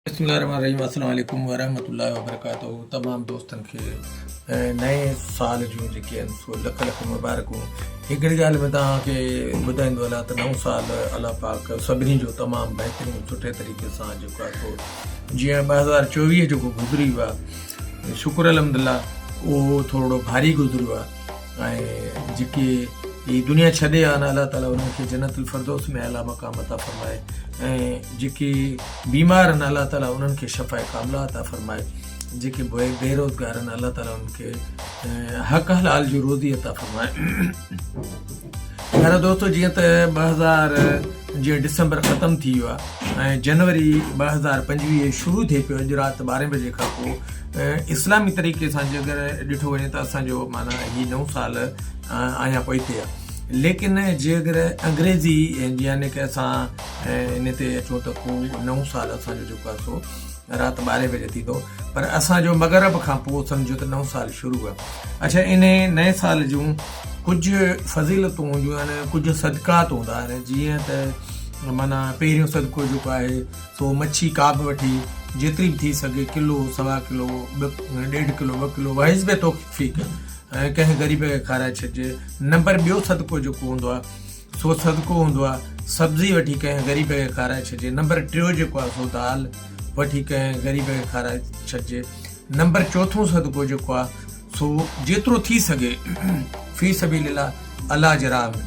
بسم الله الرحمن الرحيم السلام عليڪم ورحمة الله وبرڪاته تمام دوستن کي نئين سال جون جيڪي آهن سو لک لک مبارڪون هڪڙي ڳالهه ۾ توهان کي ٻڌائيندو هلان ته نئون سال الله پاڪ سڀني جو تمام بهترين سٺي طريقي سان جيڪو آهي سو جيئن 2024 جيڪو گذري ويو آهي شڪر الحمد لله اهو ٿورو ڀاري گذريو آهي ۽ جيڪي هي دنيا ڇڏي آيا آهن الله تعالي انهن کي جنت الفردوس ۾ اعليٰ مقام عطا فرمائي ۽ جيڪي بيمار آهن الله تعالي انهن کي شفاء ڪامله عطا فرمائي جيڪي بيروزگار آهن الله تعالي انهن کي حق حلال جي روزي عطا فرمائي. پيارا دوستو جيئن ته 2000 جيئن ڊسمبر ختم ٿي ويو آهي ۽ جنوري 2025 شروع ٿئي پيو اڄ رات 12 بجي کان پوء اسلامي طريقي سان جي اگر ڏٺو وڃي ته اسان جو معنيٰ هي نئون سال آيا پوئتي آهي ليڪن جي اگر انگريزي يعني ڪه اسان ان تي اچون ته پوء نئون سال اسان جو جيڪو آهي سو رات ٻارهين بجي ٿيندو پر اسان جو مغرب کان پوء سمجهو ته نئون سال شروع آهي اڇا ان نئين سال جون ڪجهه فضيلتون هونديون آهن ڪجهه صدقات هوندا آهن جيئن ته معنيٰ پهريون صدقو جيڪو آهي سو مڇي ڪا به وٺي جيتري به ٿي سگهي ڪلو سوا ڪلو ٻه ڏيڍ ڪلو ٻه ڪلو وحسب توفيق ۽ ڪنهن غريب کي کارائي ڇڏجي نمبر ٻيو صدقو جيڪو هوندو آهي سو صدقو هوندو آهي سبزي وٺي ڪنهن غريب کي کارائي ڇڏجي نمبر ٽيو جيڪو آهي سو دال وٺي ڪنهن غريب کي کارائي ڇڏجي نمبر چوٿون صدقو جيڪو آهي سو جيترو ٿي سگهي في سبيل الله الله جي راهه ۾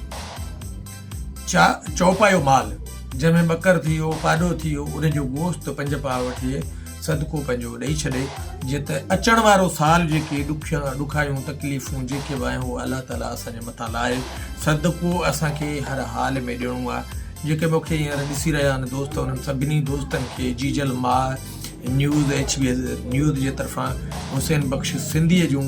چا چوپايو مال جنهن ۾ ٻڪر ٿي ويو پاڏو ٿي ويو ان جو گوشت پنج پاء وٺي صدقو پنهنجو ڏئي ڇڏي جيئن ته اچڻ وارو سال جيڪي ڏکيا ڏکايون تڪليفون جيڪي به آهن اهو الله تعالي اسان جي مٿان لاهي صدقو اسان کي هر حال ۾ ڏيڻو آهي جيڪي مون کي هينئر ڏسي رهيا آهن دوست انهن سڀني دوستن کي Jijal Maa news H B S news جي طرفان حسين بخش سنڌيء جون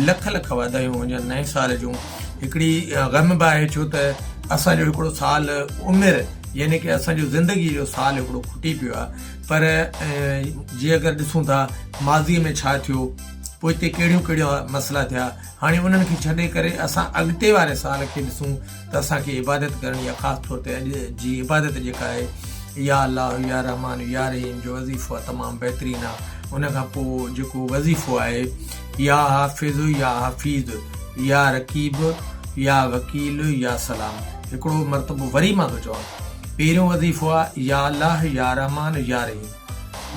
لک لک واڌايون هجن نئين سال جون هڪڙي غم به آهي ڇو ته اسان جو هڪڙو سال عمر يعني ڪي اسان جو زندگي جو سال هڪڙو کٽي پيو آهي پر جي اگر ڏسون ٿا ماضي ۾ ڇا ٿيو پوئتي ڪهڙيون ڪهڙيون مسئلا ٿيا هاڻي انهن کي ڇڏي ڪري اسان اڳتي واري سال کي ڏسون ته اسان کي عبادت ڪرڻي آهي خاص طور تي اڄ جي عبادت جيڪا آهي يا الله يا رحمان يا رحيم جو وظيفو آهي تمام بهترين آهي ان کان پوء جيڪو وظيفو آهي يا حافظ يا حفيظ يا رقيب يا وڪيل يا سلام هڪڙو مرتبو وري مان ٿو چوان پهريون وظيفو آهي يا الله يا رحمان يا رحيم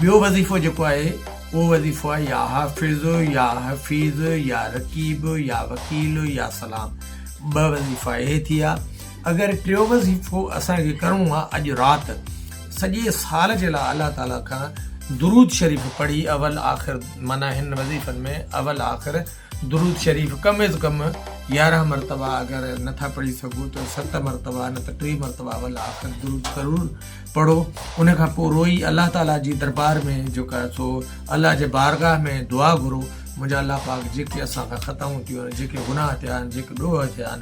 ٻيو وظيفو جيڪو آهي اهو وظيفو آهي يا حافظ يا حفيظ يا رقيب يا وڪيل يا سلام ٻه وظيفا اهي ٿي ويا اگر ٽيو وظيفو اسان کي ڪرڻو آهي اڄ رات سڄي سال جي لاء الله تعالي کان درود شريف پڙهي اول آخر معنيٰ هن وظيفن ۾ اول آخر درود شريف ڪم از ڪم 11 مرتبا اگر نٿا پڙهي سگهو ته ست مرتبا نه ته ٽي مرتبا اول آخر درود ضرور پڙهو ان کان پوء روئي الله تعالي جي دربار ۾ جيڪو آهي سو الله جي بارگاهه ۾ دعا گهرو منهنجا الله پاڪ جيڪي اسان کان خطائون ٿيون آهن جيڪي گناهه ٿيا آهن جيڪي ڏوهه ٿيا آهن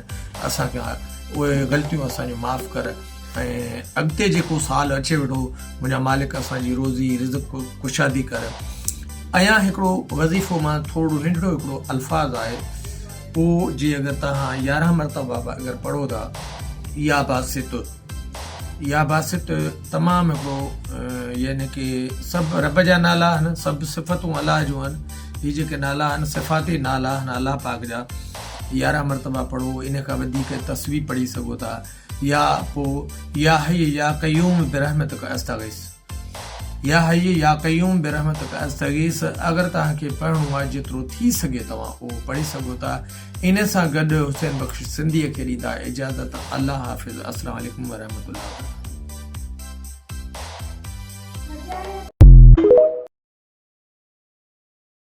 اسان کي اهي غلطيون اسان جون معاف ڪر ۽ اڳتي جيڪو سال اچي ويٺو منهنجا مالڪ اسان جي روزي رزق ڪشادي ڪر. ايان هڪڙو وظيفو مان ٿورڙو ننڍڙو هڪڙو الفاظ آهي اهو جي اگر توهان 11 مرتبا به اگر پڙهو ٿا يا باسط يا باسط تمام هڪڙو يعني ڪي سڀ رب جا نالا آهن سڀ صفتون الله جون آهن هي جيڪي نالا آهن صفاتي نالا آهن الله پاڪ جا 11 مرتبا پڙهو ان کان وڌيڪ تسبيح پڙهي سگهو ٿا يا پو يا حي يا قيوم برحمتک استغيث يا حي يا قيوم برحمتک استغيث اگر توهان کي پڙهڻو آهي جيترو ٿي سگهي توهان اهو پڙهي سگهو ٿا ان سان گڏ حسين بخش سنڌيء کي ڏيندا اجازت الله حافظ السلام عليڪم ورحمة الله وبرڪاته.